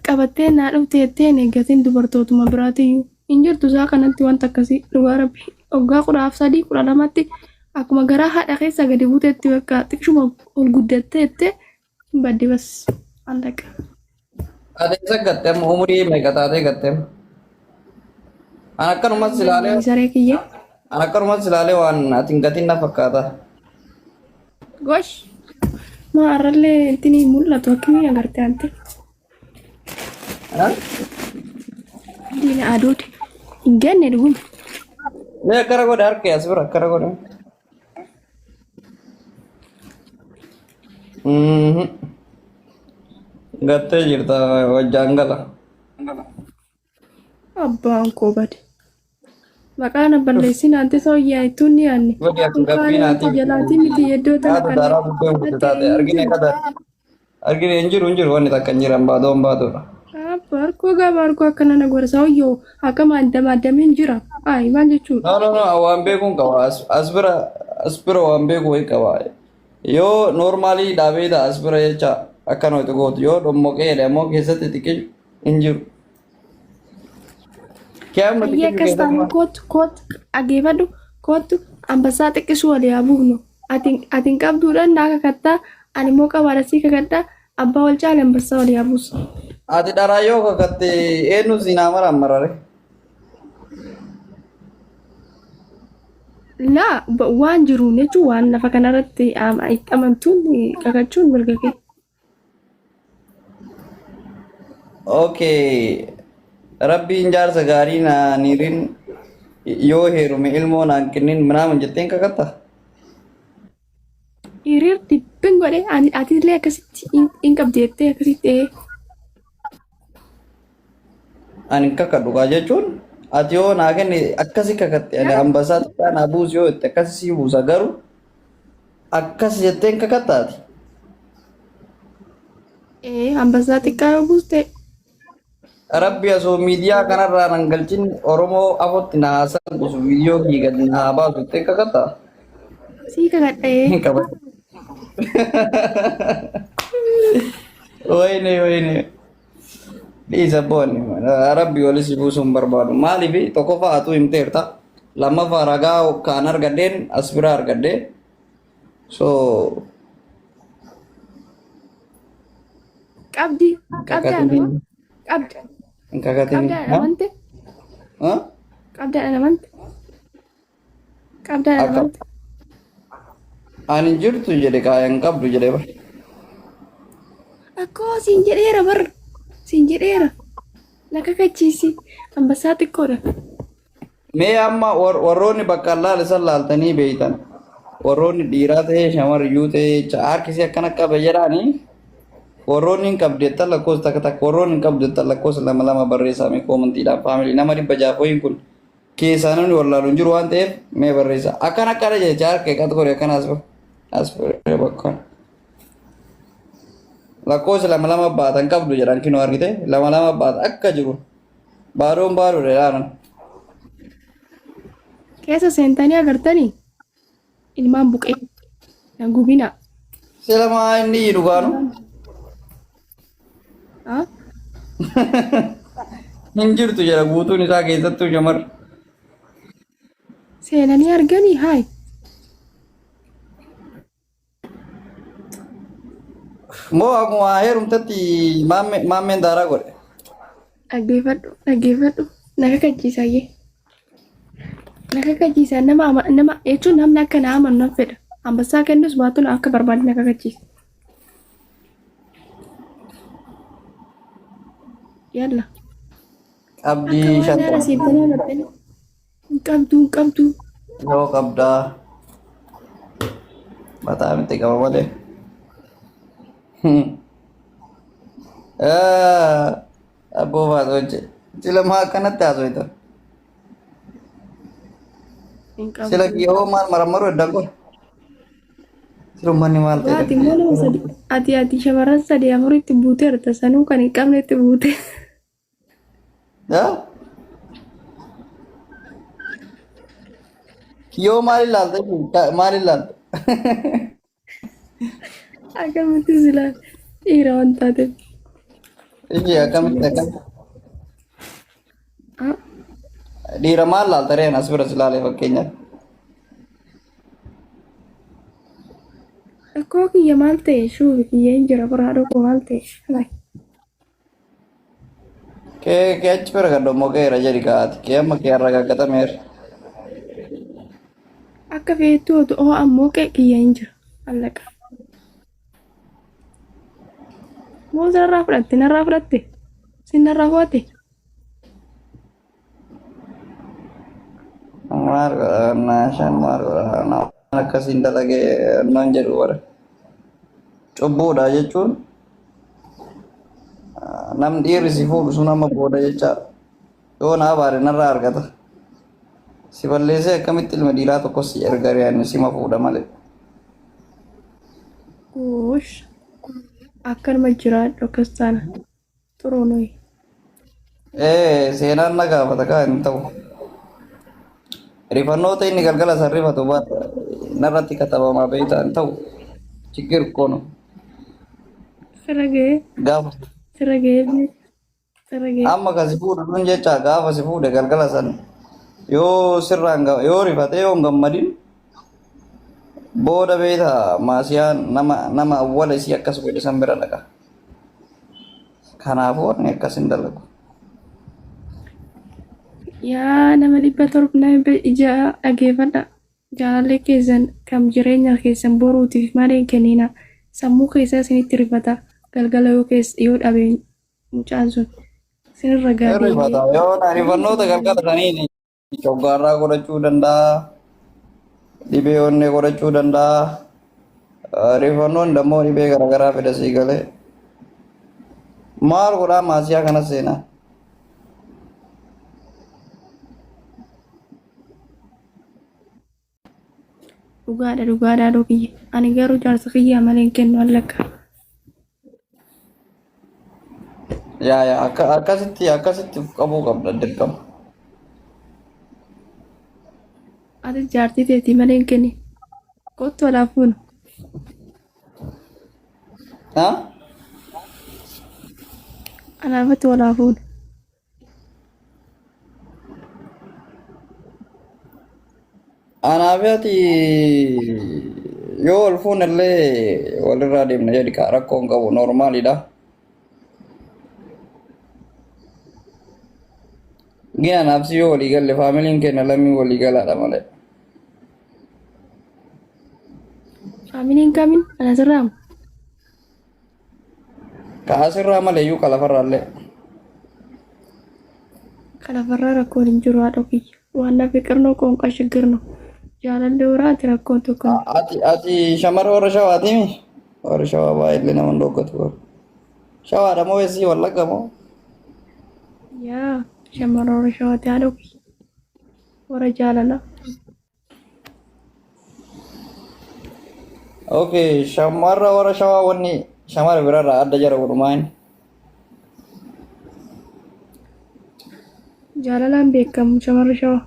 Qabattee naa dhufte jettee hin eeggatin dubartootuma biraatiyyuu. Hin jirtu isaa kanatti wanta akkasii dhugaa rabbi. Waggaa 13 12tti akkuma garaa haadha keessaa gadi buutetti bakka xiqshuma ol guddattee jettee hin badde bas allaqa. Ati eessa gatte amma umurii meeqa taatee gatte amma? An akkanumas ilaalee Saree kiyya. an akkanumas ilaalee waan ati hin gatin na fakkaata. Gosh. Maa har'allee ittiin hin mul'atu akkamii agarte ante. Ha? Diina aduuti. Hin ganne dhuguma. Mee akkana godhe harkee as bira akkana godhe. Mhm. Gattee jirta wajjaan gala. Abbaan koo bade. Maqaa na balleessin ante sooyyaa ittuun ni yaanne. Godhi akka Kun gabbii kaanii naatii miti jalaatii miti iddoo tana Haadha kan daaraa bubbeen buute natti taate hin argine jiru. qadar argine hin jiru hin jiru wanni takka hin jiran baadoon baadoodha. Abba harkoo gaafa harkoo akkana na godha sooyyoo akkama addama addameen jira. Ayi maal jechuudha? No no no waan beekuun qaba as as bira as bira waan beeku wayii qaba. Yoo noormaalii dhaabee ta'a as bira jecha akkana itti gootu yoo dhommoqee jedhe ammoo keessatti xiqqishu hin jiru. Kee amma Ayyee xiqqishu akkas keessatti taanaan maal? kootu kootu dhageeffadhu kootu ambassaa xiqqisuu walii haa buufnu. Ati ati hin qabduudhaan naa kakattaa ani immoo qabaadha sii kakadhaa abbaa wal caale ambassaa walii haa buusu. Ati dharaa yoo kakatte eenyu siinaa maraan marare? Laa waan jiruun jechuun waan lafa kanarratti itti amantuun kakachuun mirga kee. Okay. Rabbiin jaarsa gaarii naan hirin yoo heerume ilmoo naan kennin minaamin jetteen kakatta? Hiriir dibbin godhe ani atillee akkasitti hin qabdi jettee akkasitti ee. Ani hin kakadhu kaa jechuun ati yoo naa kenne akkasi kakatte ani ambasaa xiqqaa naa buusi yoo jette akkasi sii buusa garuu akkas jetteen kakatta ati. Ee ambasaa xiqqaa yoo buuste Rabbi osoo miidiyaa kanarraa nan galchin Oromoo afotti na haa salphisu viidiyoo kiyya gadi na haa baasu jettee kakattaa? Sii kakadha ee. Hin qaban. Wayne wayne. Dhiisa boonni. Rabbi wali si buusuu hin barbaadu. Maaliif tokkoffaa atuu himteerta. Lammaffaa ragaa kaan argadheen as bira argadhee. So Qabdi qabda kakatini. nama qabda Hin kakatini. qabda amante Ha? qabda amante qabda Akka amante ani hin jirtu jedhe kaaya hin qabdu jedhe bar. Akkoo siin jedheera bar siin jedheera na kakachiisi ambassaa xiqqoodha. Mee amma warroonni bakka laal isan laaltanii beeytan warroonni dhiiraa ta'ee shamarriyyuu ta'ee jecha harkisii akkana qabe jedhaanii warroonni hin qabdu jettan lakkoofsa takka takka warroonni hin qabdu jettan lakkoofsa lama lama barreessaa mee koomantiidhaan faamilii nama 600 wayiin kun keessaa namni wallaalu hin jiru waan ta'eef mee barreessaa akkana akkana jecha harka qat godhe akkana as as bakka lakkoofsa lama lama baatan qabdu jedhan kinoo argite lama lama baata akka jiru. Baadoon baadoodha ilaalan. Keessa seentanii agartanii ilmaan buqee na gubina. Sila maa inni jedhu gaanu Ah? hin jirtu jedha guutuun isaa keessattuu shamarri. Seenanii arganii haay. Moo akkuma heerumtetti maammeen daaraa godhe. Dhaggeeffadhu dhaggeeffadhu na kakachiisa ayyee. Na kakachiisa nama nama jechuun namni akka na amanu nan fedha. Ambassaa kennus baatu na akka barbaade na kakachiisa. Yalla. Qabdii Akka waan 50. haala seentanii agartanii. Hin qabdu hin qabdu. Yoo qabdaa. Mataa miti qaba malee. Abboo baatu hojje. Sila maa akkanatti haasofta? Hin qabdu. Sila kiyyoo maal marammaru eddan kun? Sila uummanni maal ta'e? Ati immoo nama sadi ati shamarran sadii afuritti buuteerta sanuu kan hin qabnetti buute. Haa? Kiyyoo maal ilaalta? Maal ilaalta? Akkamitti silaa dhiira waan taateef. Iji akkamitti akkamitti Ah, dhiira maal laalta reen as bira si laalee fakkeenyaaf. Akkoo kiyya maal ta'e shuubi kiyya hin jira biraa dhaqu maal ta'e. Laay. Kee kee achi bira kan dhommoo keera jedhi kaati. Kee amma kee arragaggatameera. Akka feetu otu oo ammoo qee kiyya hin jira. Allaqa. Moo narraa fudhatte narraa fudhatte sin narraa fuudhatte. Maal godhaa shan maal godhaa akkasiin dalagee naan jedhu bara. Cubbuudha jechuun namni dhiirri si fuudhu sun amma booda jechaadha. Yoo na abaare narraa argata. Si balleessee akkamitti ilma dhiiraa tokko si erga riyaanni sima fuudha malee. Goosh akkanuma jiraadhu akkas taana xuruu nuyi. Ee seenaan na gaafata kaa hin ta'u. Rifannoota inni galgala san rifatu baata narratti katabamaa beektaa hin ta'u. Chiggir kono Sirra ga'ee gaafa sirra ga'ee sirra ga'ee. amma kan si fuudhu sun jecha gaafa si fuudhe galgala san yoo sirraan yoo rifatee yoo hin gammadin booda beektaa maasiyaan nama nama awwala isii akkas godhe san bira dhaqa. Kanaafuu wanni akkas hin dalagu. Yaa nama 700 nama ija dhageeffadha. Jaalallee keessan kam jireenya keessan boruutiif malee hin kenninaa. Sammuu keessaa isinitti rifata. Galgala yoo keessa yoo dhabe mucaan sun isinirra Hin gaa deemee rifata yoo na rifannoota galgala saniin coggaarraa godhachuu danda'a. Dhibee onnee godhachuu danda'a. Rifannoon dammoo dhibee garaagaraa fida sii galee. Maal godhaa maasiyaa kana seenaa? Dhugaadha dhugaadha haadhoo kiyya. Ani garuu jaarsa kiyyaa malee hin kennu allakka. Yaa yaa akka akkasitti akkasitti of qabuu qabda dirqama. Atis jaartii teetii malee hin kenni. Kottu alaaf fuunu. Ha? Anaafatti walaa fuunu. Anaa fi ati yoo wal fuune illee walirraa deemna jedhi kaa rakkoo hin qabu noormaalidha. Gin anaaf si yoo walii galle faamiliin keenya lammii walii galaadha malee. Faamiliin kamiin ana sirraamu? Ka asirraa malee iyyuu ka lafarraa illee. Ka lafarraa rakkoon hin jiru haadha kiyya. Waan na fiqir ነው qoonqa shigir ነው. Jaalalli horaati rakkoon tokko hin jiru. Ati shamara warra shawaatiimi? Warri shawaa baay'ee nama hin dhoggatu. Shawaadha moo eessii wallagga moo? Yaa shamarra warra shawaati haadha kiyya. Warra jaalalaa. Okay, shamarra warra shawaa wanni shamara birarraa adda jara godhu maal? Jaalalaan beekamu shamarri shawaa.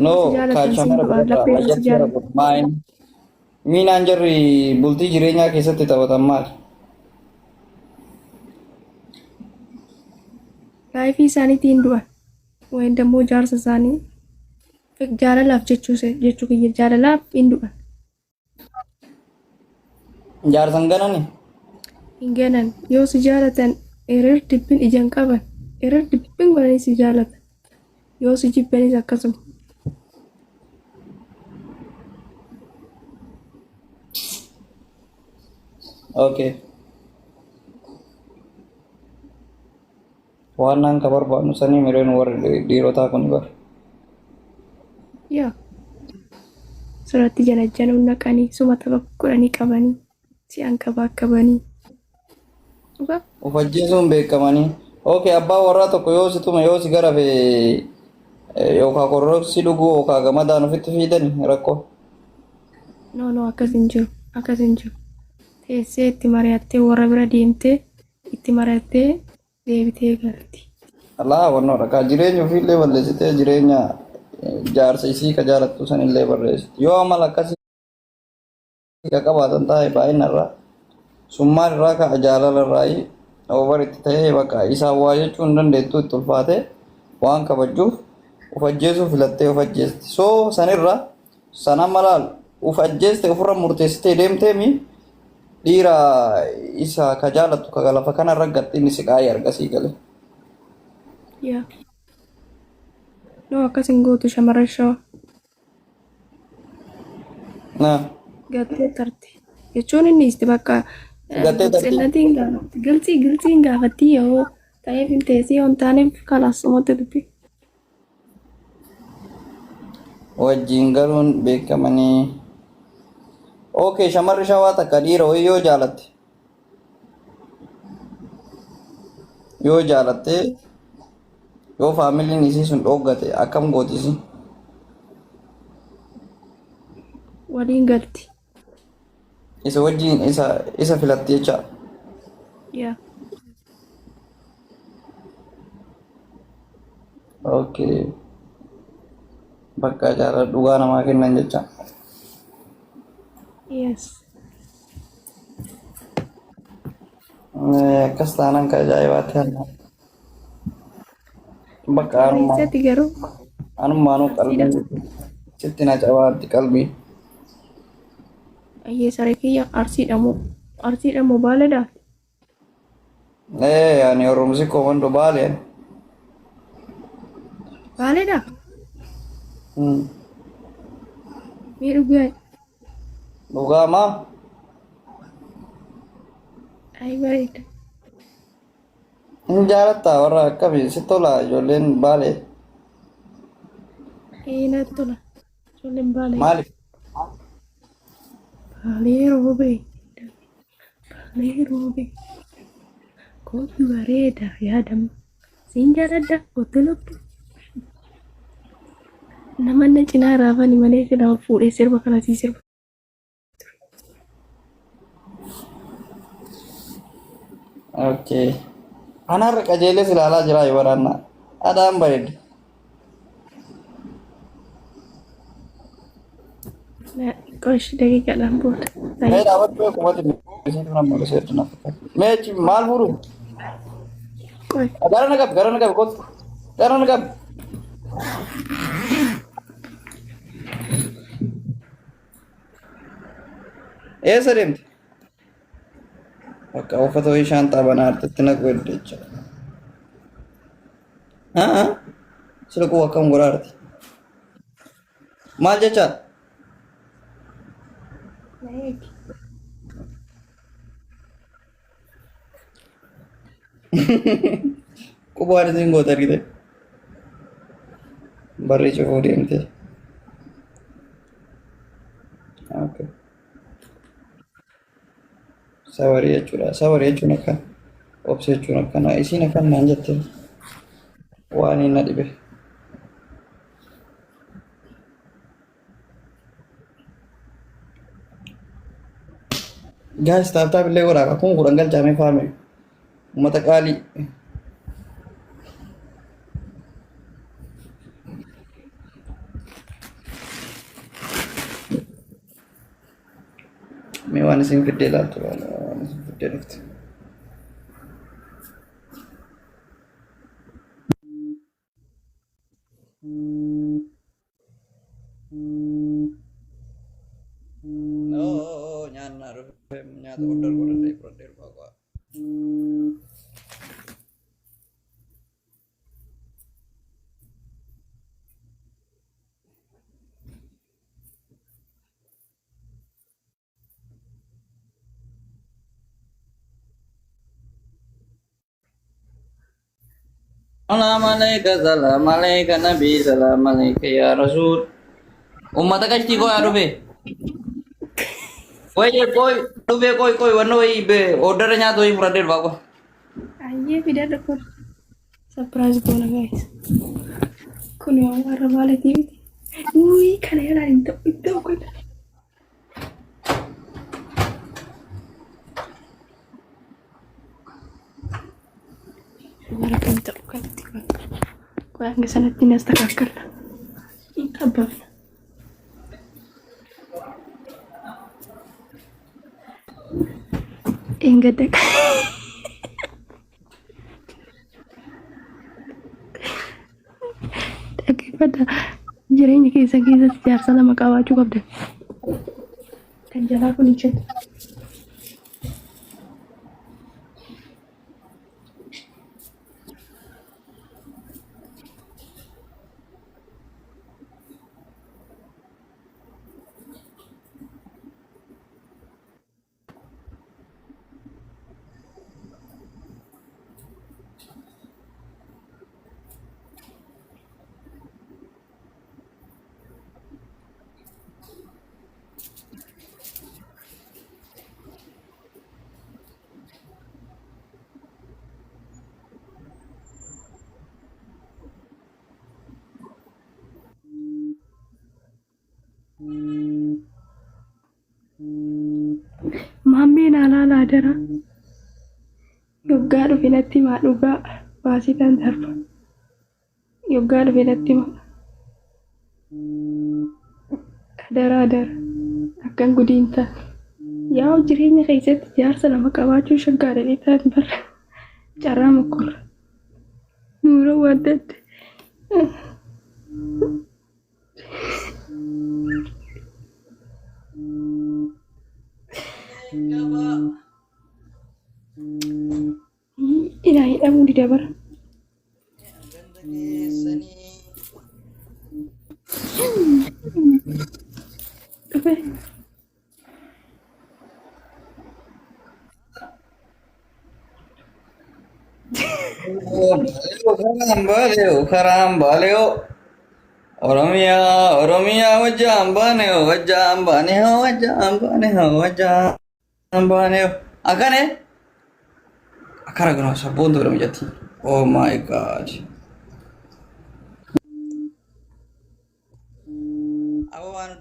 No, Si ka jaalatan siin shamara du'a birarraa laphee si addatti jara jaalatan. godhu maal? Miinaan jarri bultii jireenyaa keessatti taphatan maal? Laayifii isaaniitiin du'an. Wayin dammoo jaarsa isaanii jaalalaaf jechuu jechuu kiyya jaalalaaf hin du'an. Jaarsan ganani? Hin ganan yoo si jaalatan erer dibbin ija hin qaban erer dibbin godhanii si jaalatan yoo si jibbanis akkasuma. Okay. Waan naan ka barbaadnu sanii mireen warri dhiirotaa kun bar. Yaa sirratti janajjanuun naqanii suma tapha godhanii qabanii si ankabaakabanii. Dhugaa Of ajjeesuun beekamanii. Okay, abbaan warraa tokko yoo si tume yoo si garafe yookaan korroksii dhuguu yookaan gamadaan ofitti fiidani rakkoo. No no akkas hin jiru akkas hin jiru. Teessee itti mari'attee warra bira deemtee itti mari'attee deebitee galti. Alaa wannoodha kaa jireenya ofiillee balleessitee jireenya jaarsa isii ka jaalattu sanillee balleessiti. Yoo amala akkasii ka qabaatan taa'e baay'inarraa Sun maal irraa ka'a jaalala irraayi over itti ta'ee bakka isaan waa jechuu hin dandeettu itti ulfaate waan kabajjuuf of ajjeesuu filattee of ajjeesti. So sanirra san amma laal of ajjeeste ofirra murteessitee deemteemi dhiira isa ka jaalattu ka lafa kanarra gatte inni si qaayee argasii gale. Yaa. No akkas hin gootu shamarran shawaa. Na. Gattee tarte. Jechuun inni isti bakka Gattee tarti. Gilxinnatiin gaafatti. Gilxii gilxiin gaafatti yoo ta'eef hin teessii yoo hin taaneef kalaas dhumatti dubbi. Wajjin galuun beekamanii. Okay, shamarri shawaa takka dhiira wayii yoo jaalatte. Yoo jaalatte yoo faamiliin isii sun dhooggate akkam gooti isin? Waliin galti. Isa wajjin isa isa filatti jecha. Yaa. Okay. Bakka jaalala dhugaa namaa kennan jecha. Yes. Akkas taanaan ka ajaa'ibaatti hanna. Bakka anummaa Eessatti garuu anummaanuu arsiidha. qalbii sitti na cabaatti qalbii. Ayyee saree kiyya arsiidha moo arsiidha moo baaleedha? Ee ani oromsi koo wando baale. Baaleedha? Mee dhugaa Dhugaa maa? Ay bareeda. Hin jaalattaa warra akkamii si tola ijoolleen baalee Ee natti tola. Ijoolleen baalee. maaliif? Baalee roobee. Baalee roobee. Kootu bareeda yaadama. Siin jaaladha kootu lubbu. Nama na cinaa raafani malee silaa fuudhee sirba kana sii sirba. Okay. Anarra qajeelee si ilaalaa jira yoo waraanna. Adaan bareeddu. Qosh daqiiqaadhaan booda. Mee dhaabachuu qubatti isiitu nama mul'iseetu na fakkaata. Mee achi maal fuudhu? Qoy. Gara na qabi, gara na qabi, kottu. Gara na qabi. Eessa deemte? Bakka uffata wayii shaanxaa banaa harkatti naqu heddu jechuudha. Haa? Sila quba akkam godhaa jirti? Maal jechaa? Na eegi. Quba waan isin goota argite. Barri cufuu deemte. Okay. Sabarii jechuudha. Sabarii jechuun akka obsa jechuun akkana. Isiin akkan naan jette waan hin na dhibe. Guys, tap tap illee godhaa. 10,000 galchaamee faamili. Uummata qaalii. Mee waan isin fiddee ilaaltu waan isin fiddee dhufte. Oo nyaanna dhufe nyaata order godhadhee fudhadhee dhufaa qo'a. Salam alaika, salam alaika, Nabi, salam alaika, ya Rasul. Ummata kashtii koo yaa dhufe. Wayye kooy dhufe kooy kooy wanna wayii be ordara nyaata wayii fudhadhee dhufaa koo. Ayyee fidadha kun. Surprise goona guys. Kun waan warra maalitii miti. Uy kana yalaan hin ta'u hin ta'u kana. Warra kan ta'u kanatti kun. Qoy hanga sanatti ni astakaakalla. Hin xabbabna. Dheengadda dhaggeeffadha. Jireenya keessan keessatti jaarsa lama qabaachuu qabdan. Kan jalaa kun hin jiru. Maammeen alaala adara. Yoggaa dhufe natti himaa dhugaa baasii tan darba. Yoggaa dhufe natti himaa. Adara adara. Akkan gudii hin taane. Yaa'u jireenya keessatti jaarsa lama qabaachuun shaggaadha ta'an barra. Carraa mokkorra. Nuura waan ta'e. Inaa hidhamuu dida bara. Dhufe. Karaan baaleo, karaan baaleo. Oromiyaa, Oromiyaa wajjaan baaneo, wajjaan baaneo, wajjaan baaneo, wajjaan baaneo. Akkane? Akkana kunoo sabboon ture mijatti. Oh my God. Aboo waan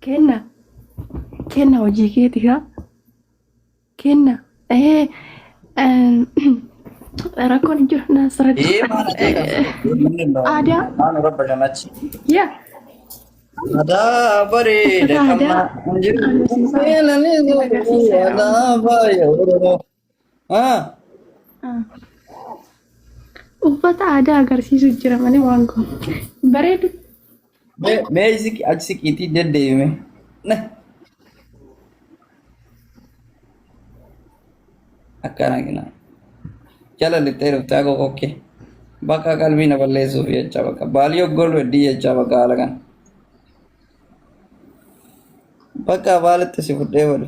Kenna. Kenna hojii keeti kaa. Kenna. Ee rakkoon hin jiru naasirratti. Ee maal ajaa'iba. Aadaa. Maal rabba shanachi. Yaa. Aadaa bareeda Uffata kan aadaa jiru. agarsiisaa. Agarsiisaa. Aadaa baay'ee Oromoo. Ah. Uffata aadaa agarsiisu jira malee waan kun. Bareedu. Mee achi siqiitii deddeebime. Ne. Akkana gina. Jala lixxee dhuftee akka kokkee. Bakka qalbii na balleessuuf jecha bakka. Baalii oggoluu heddii jecha bakka haala kana. Bakka baalitti si fudhee badu.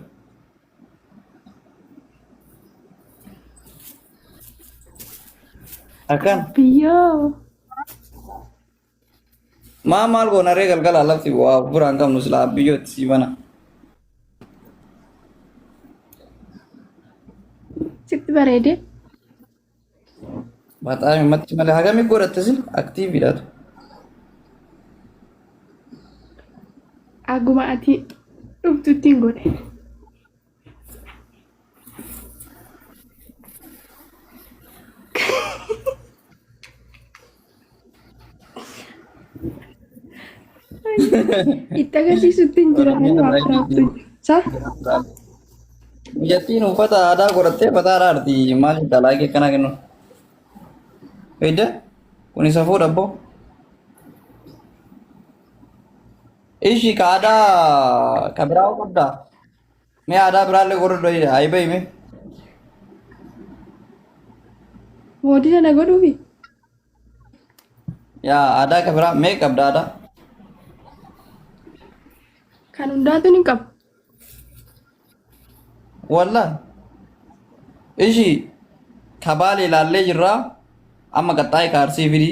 Akkan. Biyyoo. Maa maal goona ree galgala lafti waa biraan qabnu silaa biyyootti sii bana. Sitti bareede. Baxaami matti malee hagamii godhatte sil aktiiviidhaatu. Aguma ati dhuftutti hin godhe. Itti agarsiisutti hin jira malee waa biraatu jira. Sa? Biyyattiin uffata aadaa godhattee mataa dhaarti maal dalaagee akkana kennu. Fayda kuni safuudha abboo. Ishi ka aadaa ka biraa qabdaa. Mee aadaa biraallee godhadhu ayi bahi mee. Moodina na godhuufi? Yaa aadaa ka biraa mee qabda aadaa. Kan hundaatu ni qaba. Wallah. Ishi ka Baalee ilaallee jirraa amma qaxxaa'ee ka Arsii fidi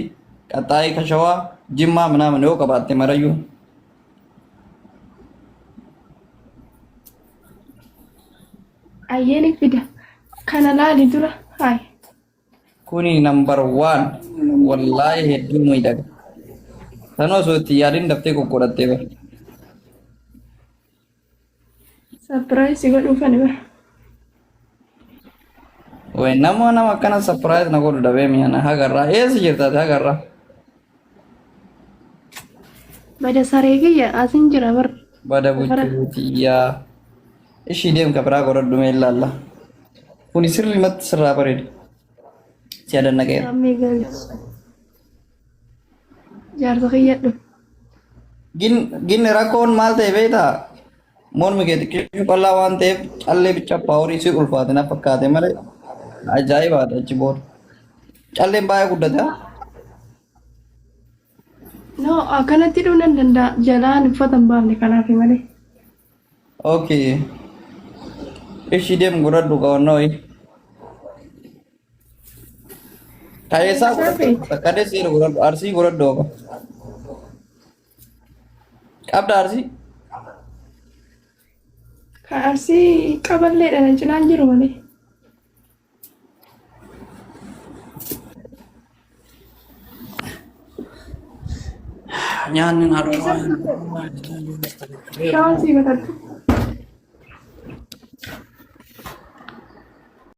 qaxxaa'ee ka Shawaa Jimmaa minaamin yoo qabaatte marayyuu. Ayyee ni fida. Kana laali dura. Hayi. Kuni number one wallaahi hedduu miidhaga. Sanoo osoo itti yaadin daftee qoqqoodhattee bara. Surprise godhuuf ani bara. Way nama nama akkana surprise na godhu dhabee mi'ana hagarraa eessa jirta ati hagarraa? Bada saree kiyya asin jira bar. Bada Safara. buchuutiyyaa. Ishii deem ka biraa godhadhu mee ilaalla. Kuni sirrimatti sirraa bareeda. Si adannaqeera. Lammii galchi. Jaarsa kiyya dhufe. Gin gin rakkoon maal ta'e beektaa? Mormi kee xiqqishuu qal'aa waan ta'eef callee bicha paaworii si ulfaate na fakkaate malee ajaa'ibaadha achi booda. Calleen baay'ee guddate. No, akkanatti hidhuu nan danda'a. Jalaan uffata hin baafne kanaaf malee. Okay. Ishii deem godhadhu qabannoo wayii. Kayeessaa Eessaa godhadhu. beekte? Kadeessi godhadhu. Arsii godhadhu. Qabda arsii. Kan arsii qaballeedha na cinaan jiru malee. Nyaanni na Shawaa sii godhadhu.